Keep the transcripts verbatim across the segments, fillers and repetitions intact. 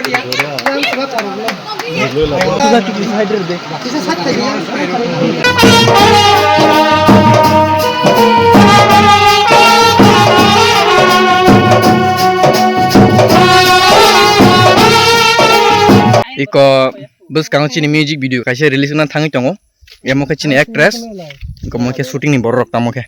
Iko bwskango chini music video kaisa release wngna thangwi tongo. Emo khe chini actress, iko mo khe shooting ni borok rok tamo khe.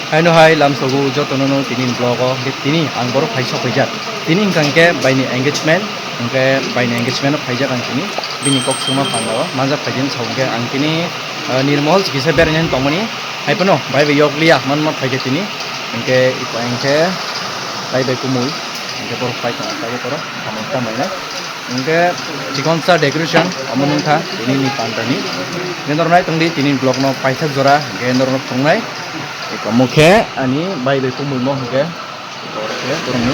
Haino hai lamsogo jotono no tini vlog o, hwnkhe tini ang borok phai sok phaijak. Tini hwnkha hwnkhe baini engagement, hwnkhe baini engagement o phaijak ang tini. Bini kok swngma panda o manjak phaijak sa hwnkhe ang tini, ah, Nirmol chikisa beraina tongmani. Hai phano bai bai yok liya manma phaikhe tini. Hwnkhe iko hwnkhe bai bai kumui. Hwnkhe borok phai tongma kaiwi borok samung tangmani. Hwnkhe chikonsa decoration omo nungkha tini ni panda ni. Hwnkhe norok nai tongdi tini vlog no paithak jora hwnkhe norok no phunuknai. Eko mokhe ani bai bai kumui mo hwnkhe. Borok khe borokni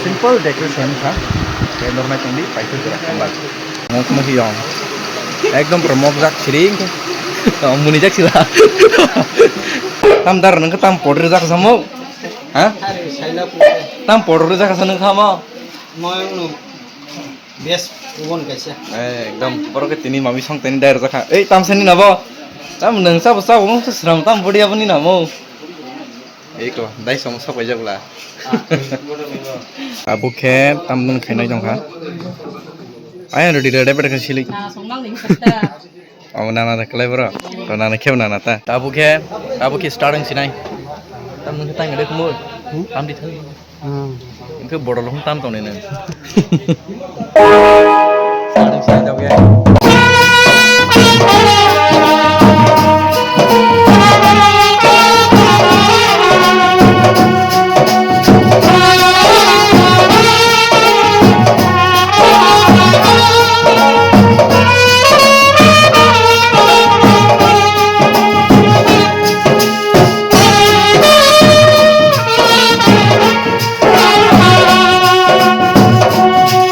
simple decoration kha. Hwnkhe norok nai tongdi paithak jora hambai. Omo khe yong. Ekdom pura mokjak siring khe. Munijak sila. Tam dar nungkhe tam powder jak samo. Ha? Tam powder jak samo nung khamo. Moyang no best ubon kaisa. Eh, ekdom borok khe tini mami song tini dai rwjakha. Ei, tam sani nabo. Tam nung sabo sabo mung sram tam bodi aboni namo. Ei ko, dai song sok bai jabla. Abo khe tam nung khainai jong kha. Ayang rodi rede bede khe sili. Abo nana da kalai bro. To nana kheo nana ta. Abo khe, abo khe starting sinai. Tam nung khe tang de kumo. Tam di thal. Hmm. Hwnkhe bodol hwn tam tongnai nang.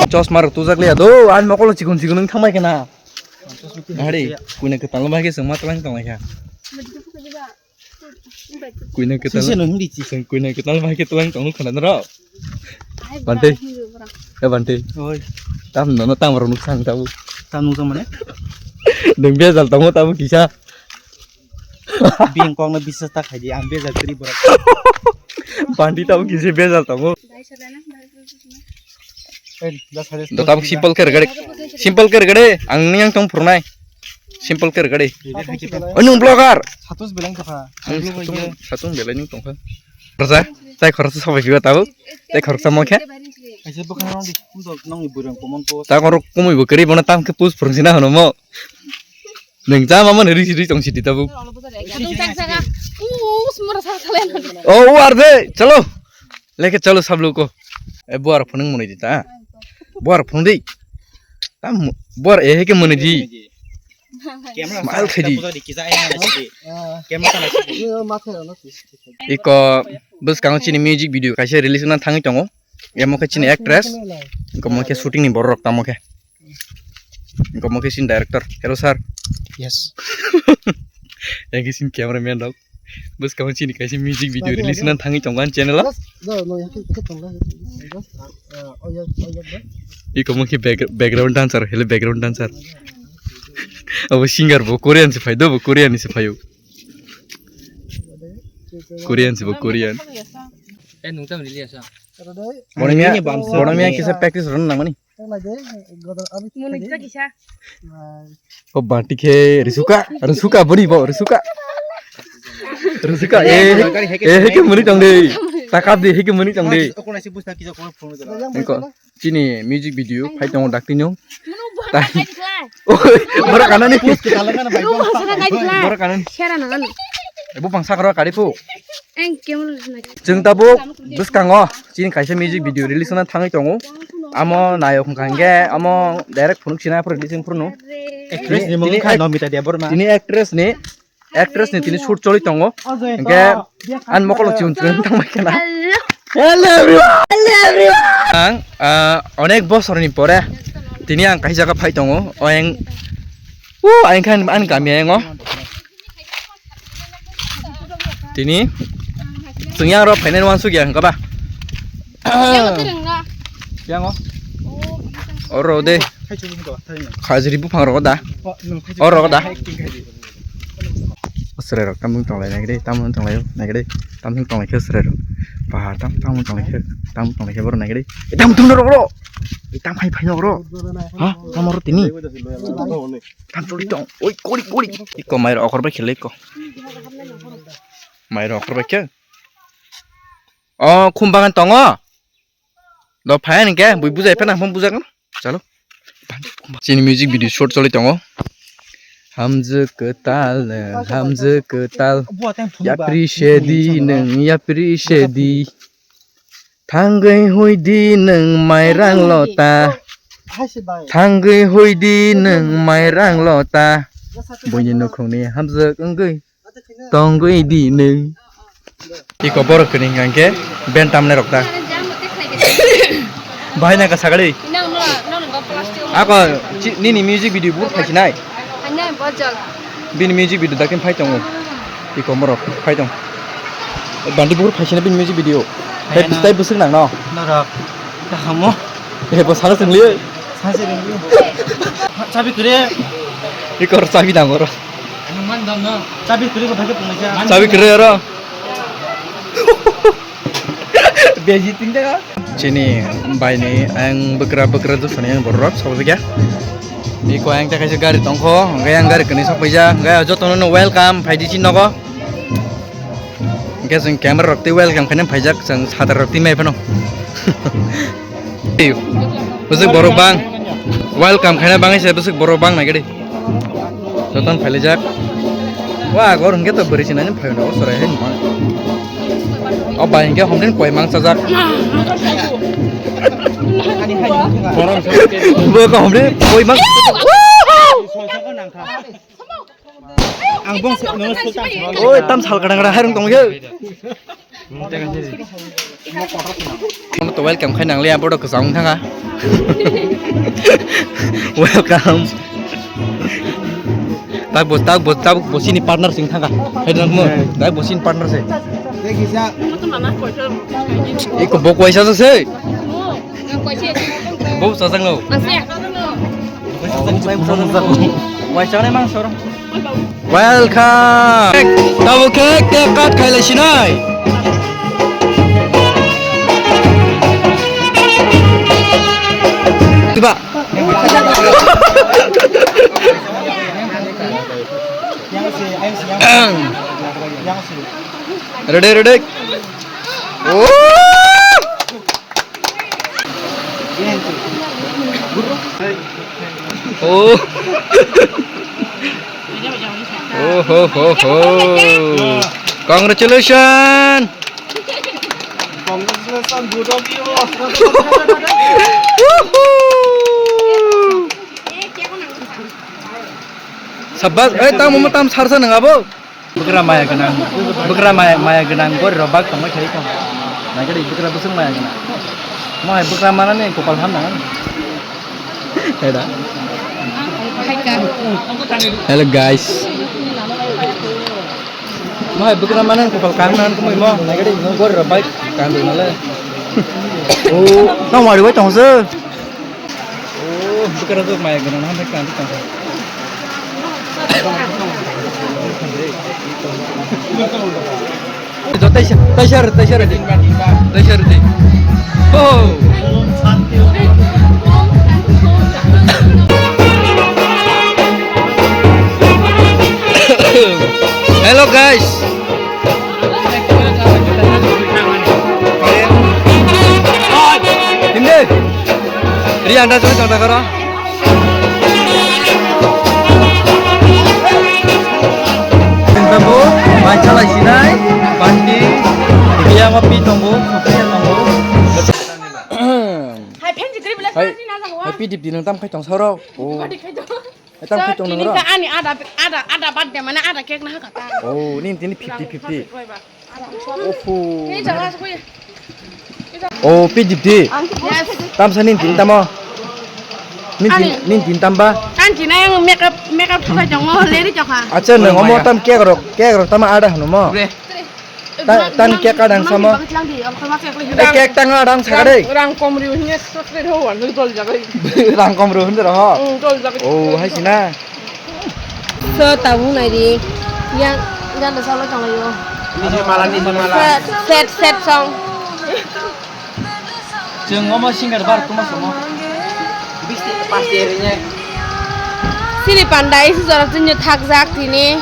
Chosma rok tujak liya do, ani mokolo chikon chikon wng thangbai khna. Hari, kuina kwtal bai khe chwngma twlang tonglaikha. Kuina kwtal. Sise no hindi chi. Kuina kwtal bai khe twlang tong khna nro. Bante. E bante. Oi. Tam nono tam rok nuk sang tabu. Tam nuk mane? Deng bejal tongo tabu kisa. Bini kokno biswas ta khaidi, ang bejal kwrwi borok. Bandi tabuk kisa bejal tongo. Hey, da sare. Da tabuk simple khe rwgade. Simple khe rwgade. Ang nini ang tong phurunai. Simple khe rwgade. Oi, nwng vlogger. Satus belai tokha. Satung, satung belai nwng tongkha. Khoroksa, tai khoroksa sobai phiba tabuk. Tai khoroksa mo khe. Kaisa bwkhang rong di, kum dok nongni bwrwng common post. Ta khorok kumui bo kwrwi bono tam khe post phwrwng sina hwno mo. Nwng cha mamani ri ri tong sidi tabuk. Satung tak saka. Us mora saka salen. O, u arde, chalo. Leke chalo sab loko. E buar phunung muni di ta. Buar phunung di. Tam buar e heke muni di. Smile khaidi. Camera sana sidi. Iko bwskango chini music video kaisa release wngna thangwi tongo. Emo khe chini actress. Iko mo khe shooting ni borok rok tamo khe. Iko mo khe chini director. Hello sir. Yes. Yang khe chini cameraman rok. Bwskango chini kaisa music video release wngna thangwi tongo ani channel o. Just, no, no, yang khe, khe tongo, just, ah, oh, yeah, oh, yeah, yeah. Iko mo khe back-, background dancer, hele background dancer. Abo singer bo Korean se phai do, bo Korean ni se phaio. Korean se bo Korean. Eh, nung tam rili asa. Bonomia, bonomia kisa practice run nang mani. Munu jita kisa. O banti khe risuka, risuka boni bo, risuka. Risuka, eh, eh, heke muni tong de. Takap de, heke muni tong de. Engko, chini music video phai tongo dakti nung. Oi, borok kanani. Borok kanani. Sera nang ano. Ebo bangsa karo kari phu. Eng camera rwsna. Chwng tabuk bwskango chini kaisa music video release wngna thangwi tongo. Amo nayok hwnkha hwnkhe amo direct phunuk sina phuru release wng phuru no. Actress ni mung kha Nomita Debbarma. Tini actress ni, actress ni tini shoot choli tongo. Hwnkhe ani mokolo chun chun thangbai khana. Hello. Hello everyone. Hello everyone. Ang, ah, onek bosor ni pore tini ang kaisa jaga phai tongo. O ang, o ang khan ani kami ang o. Tini chwng yang rok phainai wansuk ya hwnkha ba? Yang twi rwng na. Yang o. Oro de. Khajri buphang rok da. Oro da. Sere rok tamung tonglai nai gede, tamung tonglai nai gede, tamung tonglai khe sere rok. Ba tam tamung tonglai khe, tamung tonglai khe boro nai gede. Tam tum rok ro. Tam phai phai rok ro. Ha? Tam ro tini. Tam choli tong. Oi, kori, kori. Iko mai rok okor bai khele iko. Mai rok okor bai khe. O, khum bagan tongo. Do phai nang khe, bui bujai phano, phano bujak no. Chalo. Chini music video shoot choli tongo. Hamjwk kwtal, hamjwk kwtal. Yapri se di nwng, yapri se di. Thangwi hui di nwng mairang lota. Thangwi hui di nwng mairang lota. Buini nukhungni hamjwk wngwi tongwi di nwng. Iko borok kwrwi hwnkha hwnkhe band tamnai rok ta. Bahai nangkha sagadi. Ako chi-, nini music video buphuru phaisinai. Bini music video dakhe phai tongo. Iko borok phai tong. Bandi buphuru phaisinai bini music video. Hai tei bwswk nangno. Norok kahamo. Ebo sana swngliyo. Sana swngliyo. Chabi kwrwi. Ikor chabi nang oro. Chabi kwrwi ko thake punglaisa. Chabi kwrwi oro. Beji tingda. Chini baini ang bwkra bwkra dusani ang borok sabjagya. Iko ang takaisa gari tongkho, hwnkhe ang gari kwni sok paijak, hwnkhe jotono no welcome phaidi chini nogo. Hwnkhe chwng camera rok twi welcome khaina phaijak, chwng sadar rok twi mai phano. Bwswk borok bang, welcome khaina bangwi se bwswk borok bang naikhe de. Joton phailaijak. Wa, agor hwnkhe to bwrwi sinani phaino sorai hai numa. O bai hwnkhe homden koi mang chajak. Bo ko homden koi mang. Ang bong se, no, se tam. Oi, tam sal kadang kadang harung tong ye. Kono to welcome khai nang le, abo do kwchang thanga. Welcome. Tak bo, tak bo, tak bo sini partner sing thanga. Hai dong mo. Tak bo sini partner se. Iko bo kwaisa se. Bo sajak no. Waisa ne mang soro. Welcome. Tabo khe cake cut khailai sinai. Diba? Ready, ready. Oh. Oh. Oh ho ho ho. Congratulations. Congratulations, both of you. Woohoo. Sabbas, eh, tam mo tam sarsa nang abo. Bwkra maya gwnang, bwkra maya, maya gwnang gori rok bak tongma khe tong. Naikhe bwkra bwswk maya gwnang. Mo hai bwkra manani kopal ham nang. Heda. Hello guys. Mo hai bwkra manani kopal kaham nang kumui mo. Naikhe gori rok bak kaham nang le. Oh, tong wari wai tong se. Oh, bwkra rok maya gwnang, hambai kwrwng tong kha. Taisa, taisa, taisa, taisa. Oh. Hello guys. Hindi. Ri anda sini tong takara. Tabo mai chalai sinai. Bandi. Dia ma pi tongbo, pi tongbo. Hai phenji kri bela. Hai. Hai pi dip dinang tam khai tong soro. Oh. Tam khai tong nang. Ani ada ada ada birthday mana ada cake na kata. Oh, ini tini fifty fifty. Oho. Oh, P D P. Yes. Tam sa nin tin tamo. Nin tin, ani. Nin tin tam ba? An tin ang makeup, makeup thai jong mo leri jokha. Acha nang omo tam cake rok, cake rok tamo ada hanu mo. Bre. Ta-, tan cake kadang samo. Eh, cake tang adang sakade. Rang, rang kom riu hine sakade ho wan dol jagai. Rang kom riu hinde ho. Hmm, dol jagai. Oh, hai sina. So, tabuk nai di. Yang, yang da salo tong yo. Nisi mala, nisi mala. Set, set, set song. Chwng omo singer bar tuma somo. Bisti pasti rinye. Sini panda isi jorok jinyo thakjak tini.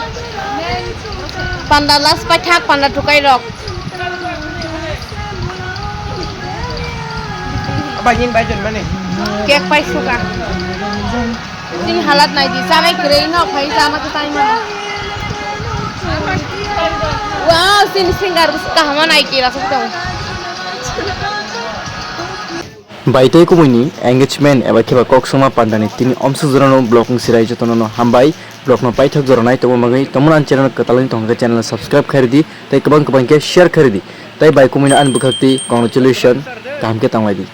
Panda last paithak panda thukai rok. Abagin bai jon mane. Cake pai suka. Sini halat nai di, sanai kwrwi no phai sama to tai mano. Wow, sini singer bus kahama nai kira suk tong. Bai tei kumui ni engagement eba kheba kok songma panda ni tini omsuk jora no vlog wng sirai joto no hambai. Vlog no paithak jora nai tongma bagwi tamo an channel kwtal ni tongkha channel subscribe khairi di tei kwbang kwbang khe share khairi di tei bai kumui no ani bwkhak twi congratulation kaham khe tanglai di.